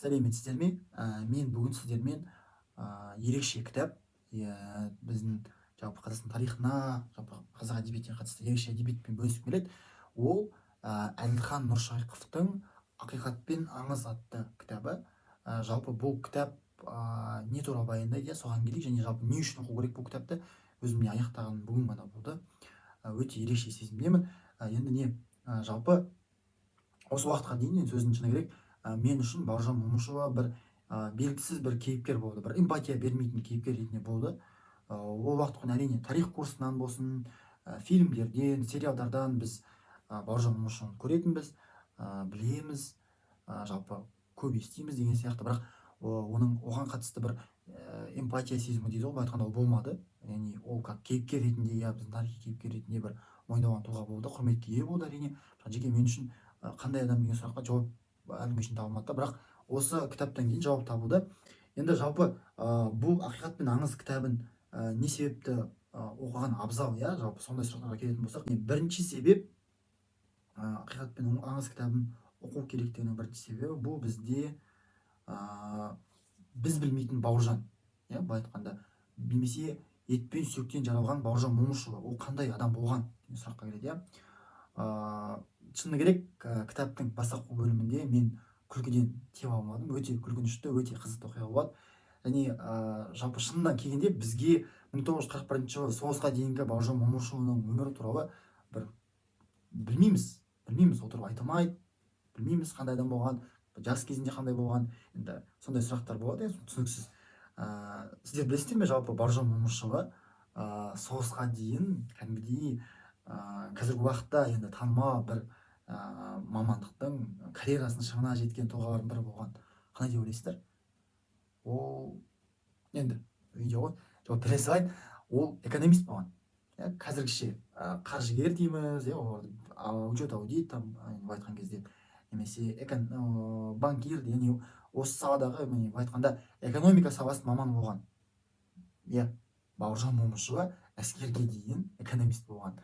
Сәлеметсіздер ме? Мен бүгін сіздермен ерекше кітап, біздің жалпы Қазақстан тарихына, жалпы қазақ әдебиетіне қатысты ерекше әдебиетпен бөліскім келеді. Ол Әділхан Нұршайықовтың «Ақиқат пен аңыз» атты кітабы. Жалпы бұл кітап не туралы баяндайды, иә, соған келейік. Және жалпы не үшін оқу керек бұл кітапты? Өзім міне аяқтағаным бүгін ғана болды. Өте ерекше сезімдемін. Енді не, жалпы осы уақытқа дейін, енді сөздің шыны керек, мен үшін Бауыржан Момышұлы бір белгісіз бір кейіпкер болды, бір эмпатия бермейтін кейіпкер ретінде болды. Ол уақыт, әрине, тарих курсынан болсын, фильмдерден, сериалдардан біз Бауыржан Момышұлын көретінбіз, білеміз, жалпы көп естиміз деген сияқты. Бірақ оның оған қатысты бір эмпатия сезімі дейді ғой, былай айтқанда, ол болмады. Яғни ол как кейіпкер ретінде, иә, біздің тарихи кейіпкер ретінде бір мойындалған тұлға болды, құрметке ие болды, әрине. Бірақ жеке мен үшін қандай адам деген сұраққа жауап әлі күнге шейін табылмады да. Бірақ осы кітаптан кейін жауап табылды. Енді жалпы бұл «Ақиқат пен аңыз» кітабын не себепті оқыған абзал, иә, жалпы сондай сұрақтарға келетін болсақ, бірінші себеп, «Ақиқат пен аңыз» кітабын оқу керектігінің бірінші себебі, бұл бізде біз білмейтін Бауыржан, иә, былай айтқанда, немесе ет пен сүйектен жаралған Бауыржан Момышұлы, ол қандай адам болған деген сұраққа келеді, иә. Шыны керек, кітаптың бастапқы бөлімінде мен күлкіден тебе алмадым. Өте күлкінішті, өте қызықты оқиға болады. Және жалпы шынында келгенде, бізге 1941 жылы соғысқа дейінгі Бауыржан Момышұлының өмірі туралы бір білмейміз, ол туралы айта алмайды. Білмейміз, қандай адам болған, жас кезінде қандай болған. Енді сондай сұрақтар болады, иә, түсініксіз. Сіздер білесіздер ме, жалпы Бауыржан Момышұлы соғысқа дейін кәдімгідей қазіргі уақытта енді танымал бір мамандықтың карьерасының шыңына жеткен тұлғалардың бірі болған? Қалай деп ойлайсыздар? Ол енді видео ғой, жауап бере салайын. Ол экономист болған, иә. Қазіргіше қаржыгер дейміз, иә, оларды учет, аудит там, былай айтқан кезде, немесе банкир, яғни осы саладағы, міне, былай айтқанда, экономика саласының маманы болған, иә. Бауыржан Момышұлы әскерге дейін экономист болған.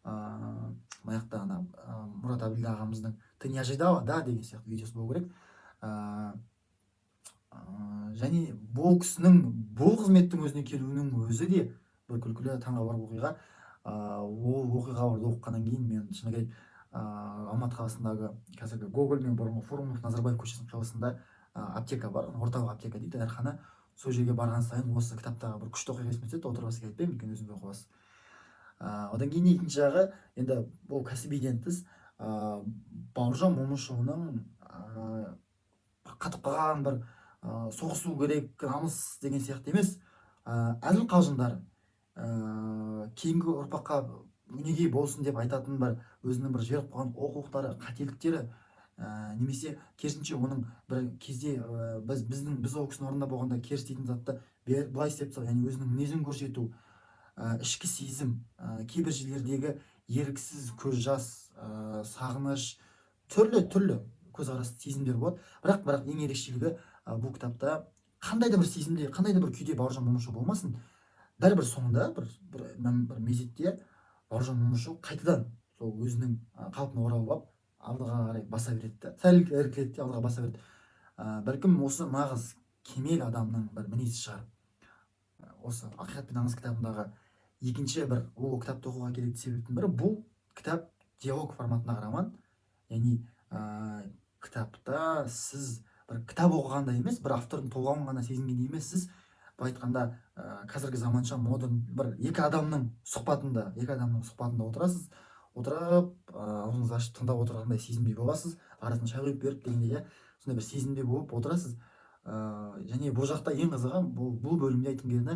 Мына жақта ана Мұрат Әбділда ағамыздың «Ты не ожидала, да?» деген сияқты видеосы болу керек. Және бұл кісінің бұл қызметтің өзіне келуінің өзі де бір күлкілі, таңғаларлық оқиға. Ол оқиғаларды оқығаннан кейін мен, шыны керек, Алматы қаласындағы қазіргі Гоголь мен бұрынғы Фурманов, Назарбаев көшесінің қиылысында аптека бар, Орталық аптека дейді, дәріхана. Сол жерге барған сайын осы кітаптағы бір күшті оқиға есіме түседі. Отырып сізге айтпаймын, өйткені өзіңіз оқып аласыз. Одан кейін екінші жағы, енді бұл кәсібиден тыс, Бауыржан Момышұлының қатып қалған бір соғысу керек, намыс деген сияқты емес, әзіл қалжыңдар, кейінгі ұрпаққа өнеге болсын деп айтатын бір өзінің бір жіберіп қойған олқылықтары, қателіктері, немесе керісінше оның бір кезде біз біздің біз ол кісінің орнында болғанда керіс дейтін затты былай істеп тастау, яғни өзінің мінезін көрсету, ішкі сезім, кейбір жерлердегі еріксіз көз жас, сағыныш, түрлі түрлі көзқарас, сезімдер болады. Бірақ ең ерекшелігі, бұл кітапта қандай да бір сезімде, қандай да бір күйде Бауыржан Момышұлы болмасын, бәрібір соңында бір мезетте Бауыржан Момышұлы қайтадан сол өзінің қалпына оралып алып, алдыға қарай баса береді да, сәл іркіледі де, алдыға баса береді. Бәлкім, осы нағыз кемел адамның бір мінезі шығар. Осы «Ақиқат пен аңыз» кітабындағы екінші бір ол кітапты оқуға керекті себептің бірі, бұл кітап диалог форматындағы роман. Яғни кітапта сіз бір кітап оқығандай емес, бір автордың толғауын ғана сезінгендей емес, сіз, былай айтқанда, қазіргі заманша модерн бір екі адамның сұхбатында отырасыз. Отырып, аузыңызды ашып тыңдап отырғандай сезімде боласыз, арасына шай құйып беріп дегендей, иә, сондай бір сезімде болып отырасыз. Және бұл жақта ең қызығы, бұл бөлімде айтқым келгені,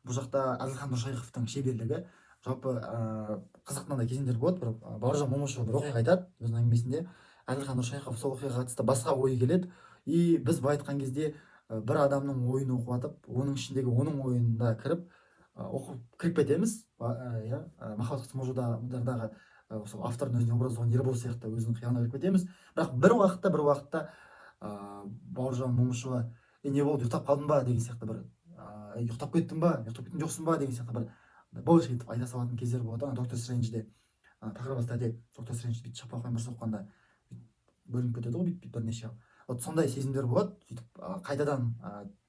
бұл жақта Әділхан Нұршайықовтың шеберлігі. Жалпы қызық мынандай кезеңдер болады: бір Бауыржан Момышұлы бір оқиға айтады өзінің әңгімесінде, Әділхан Нұршайықов сол оқиғаға қатысты басқа ой келеді. И біз, былай айтқан кезде, бір адамның ойын оқып жатып, оның ішіндегі оның ойына кіріп, оқып кіріп кетеміз. Иә, «Махаббат қысым», сол автордың өзіне образ болған Ербол сияқты өзінің қиялына кіріп кетеміз. Бірақ бір уақытта Бауыржан Момышұлы «Не болды, ұйықтап қалдың ба?» деген сияқты бір, «Ұйықтап кеттің ба, ұйықтап кеткен жоқсың ба?» деген сияқты бір былш етіп айта салатын кездер болады. Ана Доктор Стрэнджде, ана тақырып, доктор Стрэндж бүйтіп шапалақпен бір соққанда бөлініп кетеді ғой, бүйтіп бірнеше. Вот сондай сезімдер болады. Сөйтіп қайтадан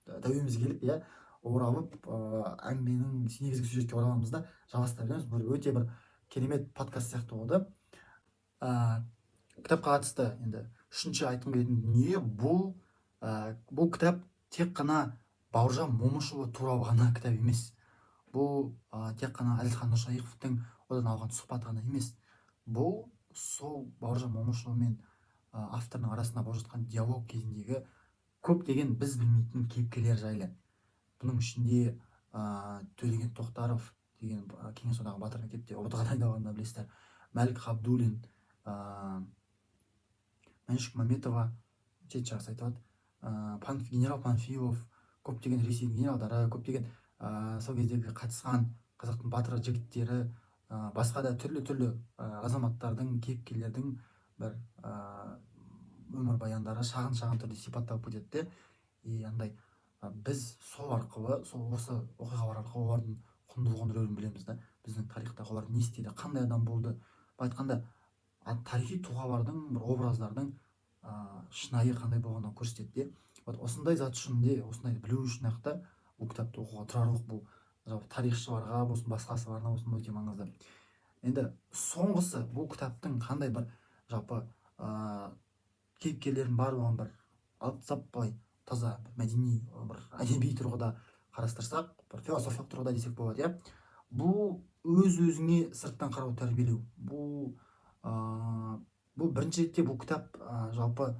тәубеміз келіп, иә, оралып, әңгіменің негізгі сюжетке ораламыз да, жалғастыра береміз. Бір өте бір керемет подкаст сияқты болды. Кітапқа қатысты енді үшінші айтқым келетін дүние: бұл кітап тек қана Бауыржан Момышұлы туралы ғана кітап емес. Бұл тек қана Әзілхан Нұршайықовтың одан алған сұхбаты ғана емес. Бұл сол Бауыржан Момышұлы мен автордың арасында болып жатқан диалог кезіндегі көптеген біз білмейтін кейіпкерлер жайлы. Бұның ішінде Төлеген Тоқтаров деген Кеңес Одағы батыр, мектепте ҰБТ ға дайындалғанда білесіздер, Мәлік Ғабдуллин, Мәншүк Мәметова, жеті жарыс айтылады, генерал Панфилов, көптеген Ресейдің генералдары, көптеген сол кездегі қатысқан қазақтың батыр жігіттері, басқа да түрлі түрлі азаматтардың, кейіпкерлердің бір өмірбаяндары шағын шағын түрде сипатталып кетеді де. И андай біз сол арқылы, сол осы оқиғалар арқылы олардың құндылығын, рөлін білеміз да. Біздің тарихта олар не істеді, қандай адам болды, былай айтқанда, тарихи тұлғалардың, бір образдардың шынайы қандай болғанын көрсетеді де. Вот осындай зат үшін де, осындайды білу үшін ақ та бұл кітапты оқуға тұрарлық. Бұл жалпы тарихшыларға болсын, басқасыларына болсын өте маңызды. Енді соңғысы: бұл кітаптың қандай бір жалпы кейіпкерлердің барлығын бір алып тастап, былай таза бір мәдени, бір әдеби тұрғыда қарастырсақ, бір философиялық тұрғыда десек болады, иә, бұл өз өзіңе сырттан қарау тәрбиелеу. Бұл бірінші ретте бұл кітап жалпы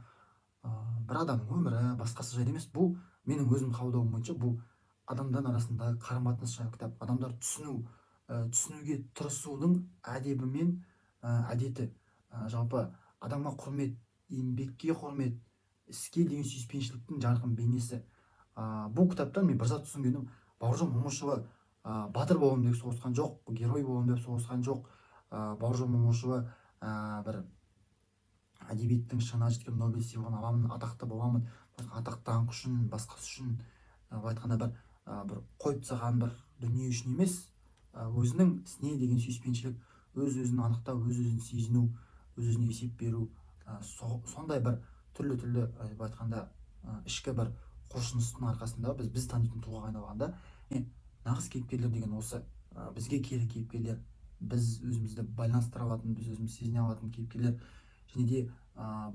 бір адамның өмірі, басқасы жайлы емес. Бұл менің өзім қабылдауым бойынша, бұл адамдар арасындағы қарым қатынас жайлы кітап. Адамдар түсіну, түсінуге тырысудың әдебі мен әдеті, жалпы адамға құрмет, еңбекке құрмет, іске деген сүйіспеншіліктің жарқын бейнесі. Бұл кітаптан мен бір зат түсінгенім: Бауыржан Момышұлы батыр боламын деп соғысқан жоқ, герой боламын деп соғысқан жоқ. Бауыржан Момышұлы бір әдебиеттің шыңына жеткен, Нобель сыйлығын аламын, атақты боламын, басқа атақ даңқ үшін, басқасы үшін, былай айтқанда, бір қойып тастаған бір дүние үшін емес, өзінің ісіне деген сүйіспеншілік, өз өзін анықтау, өз өзін сезіну, өз өзіне есеп беру, сондай бір түрлі түрлі, былай айтқанда, ішкі бір құлшыныстың арқасында біз танитын тұлғаға айналғанда. Нағыз кейіпкерлер деген осы, бізге киелі кейіпкерлер, біз өзімізді байланыстыра алатын, біз өзімізді сезіне алатын кейіпкерлер. Және де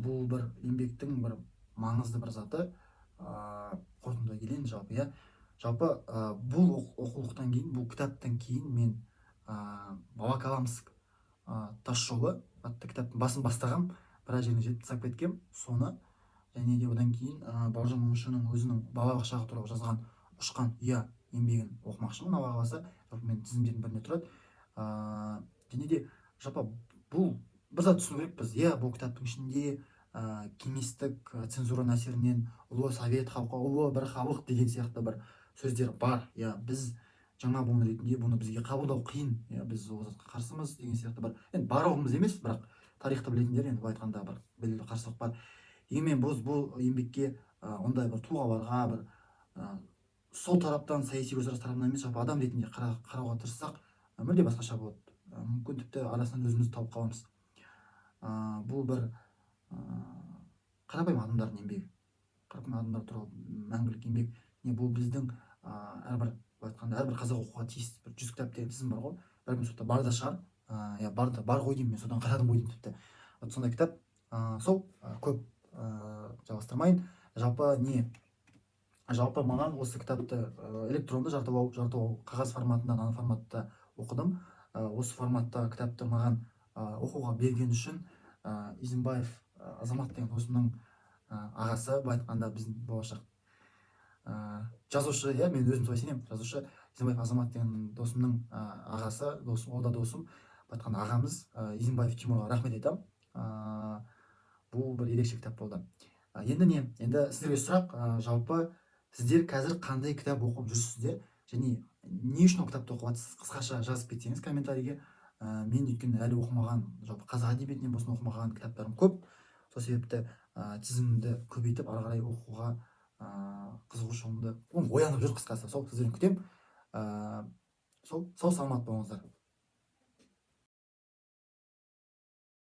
бұл бір еңбектің бір маңызды бір заты. Қорытындыға келейін. Жалпы, иә, жалпы бұл оқулықтан кейін, бұл кітаптан кейін мен Волоколамск тас жолы атты кітаптың басын бастағам, біраз жеріне жетіп тастап кеткем соны. Және де одан кейін Бауыржан Момышұлының өзінің балалық шағы туралы жазған «Ұшқан ұя» еңбегін оқымақшымын, Алла қаласа. Жалпы менің тізімдердің бірінде тұрады. Және де жалпы бұл бір зат түсіну керекпіз, иә: бұл кітаптың ішінде кеңестік цензураның әсерінен ұлы совет халқы, ұлы бір халық деген сияқты бір сөздер бар, иә. Біз жаңа буын ретінде бұны бізге қабылдау қиын, иә, біз ол затқа қарсымыз деген сияқты бір, енді барлығымыз емес, бірақ тарихты білетіндер, енді былай айтқанда, бір белгілі қарсылық бар. Дегенмен біз бұл еңбекке ондай бір тұлғаларға бір сол тараптан, саяси көзқарас тарапынан емес, жалпы адам ретінде қарауға тырыссақ, мүлде басқаша болады. Мүмкін, тіпті арасынан өзімізді тауып қаламыз. Бұл бір қарапайым адамдардың еңбегі, қарапайым адамдар туралы мәңгілік еңбек. Не бұл біздің әрбір, былай айтқанда, әрбір қазақ оқуға тиіс бір 100 кітап деген тізім бар ғой, бәлкім, сол бар да шығар. Иә, бар да, бар ғой деймін, мен содан қарадым ғой деймін тіпті. Вот сондай кітап. Сол көп жалғастырмайын. Жалпы не, жалпы маған осы кітапты электронды жартылау қағаз форматында, нано форматта оқыдым. Осы форматта кітапты маған оқуға берген үшін Изімбаев Азамат деген досымның ағасы, былай айтқанда, біздің болашақ жазушы, иә, мен өзім солай сенемін, жазушы Изімбаев Азамат деген досымның ағасы, досым, ол да досым, былай айтқанда, ағамыз Изімбаев Тимурға рахмет айтамын. Бұл бір ерекше кітап болды. Енді не, енді сіздерге сұрақ: жалпы сіздер қазір қандай кітап оқып жүрсіздер және не үшін ол кітапты оқып жатсыз? Қысқаша жазып кетсеңіз комментарийге. Мен өйткені әлі оқымаған, жалпы қазақ әдебиетінен болсын, оқымаған кітаптарым көп. Сол себепті тізімімді көбейтіп, ары қарай оқуға қызығушылығымды оянып жүр, қысқасы. Сол сіздерден күтемін. Сол сау саламат болыңыздар.